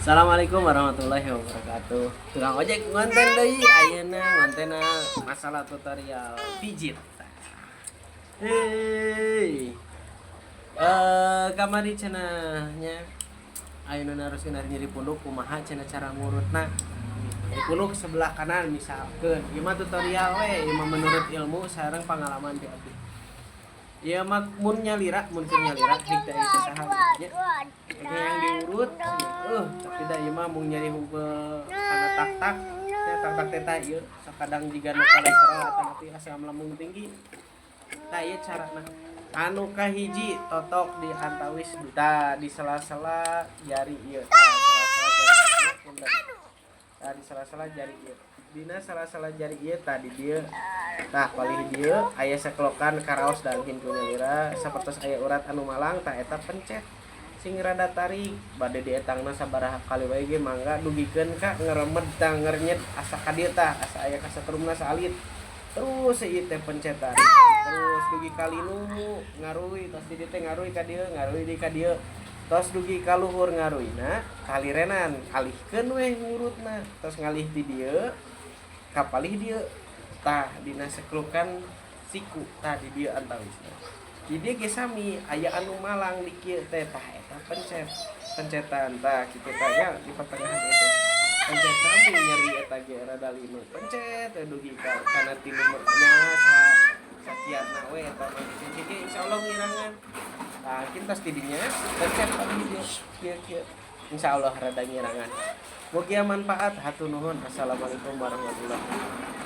Assalamualaikum warahmatullahi wabarakatuh. Tukang ojek ngonten deui ayeuna, ngontenna masalah tutorial pijit. Hei. Kamari cenah nya ayeuna naroskeun ari nyeri punuk kumaha cenah cara ngurutna. Nyeri punuk sebelah kanan misalkeun. Ieu mah tutorial we, ieu mah menurut ilmu sareng pengalaman ti abdi. Ieu mah mun nyalira, mun keur nyalira hik teh aya saha nya. Oke, yang diurut, tapi da ieu mah mung nyeri hungkul kana tak-tak, ya tak-tak teh tah ieu sakadang jiga nu kolesterol atau tapi asam lambung tinggi. Tah, ieu carana. Anu kahiji, totok di antawis, tah, di sela-sela jari ieu, tah, sela-sela jari ieu, punten. Tah, di sela-sela jari ieu. Dina sela-sela jari ieu, tah, di dieu. Tah, palih dieu aya seklokan karaos daging ku nyalira sapertos aya urat anu malang, tah, eta pencet sing rada tarik. Bade dietangna sabaraha kali wae ge mangga, dugikeun ka ngeremed, tah, ngernyet asa ka dieu, tah, asa aya kasetrumna saalit. Terus ieu teh pencet tarik terus dugi ka linu ngaruy, tos di dieu teh ngaruy ka dieu, ngaruy di ka dieu, tos dugi ka luhur ngaruyna kalirenan, alihkeun weh ngurutna, tos ngalih ti dieu ka palih dieu, tah, dina seklukan siku, tah, di dieu antawisna. Di dieu ge sami, aya anu malang di kieu teh, tah, eta pencet, pencetan, tah, kitu tah nya, di pertengahan ieu teh pencet. Sami nyeri eta ge rada linu, pencet teh dugi ka kana tilu nya sa sakiatna we eta mah kitu ge insyaallah ngirangan. Tah, tos ti dinya pencet palih dieu kieu kieu, insyaallah rada ngirangan. Mugia manfaat, hatur nuhun. Assalamualaikum warahmatullahi wabarakatuh.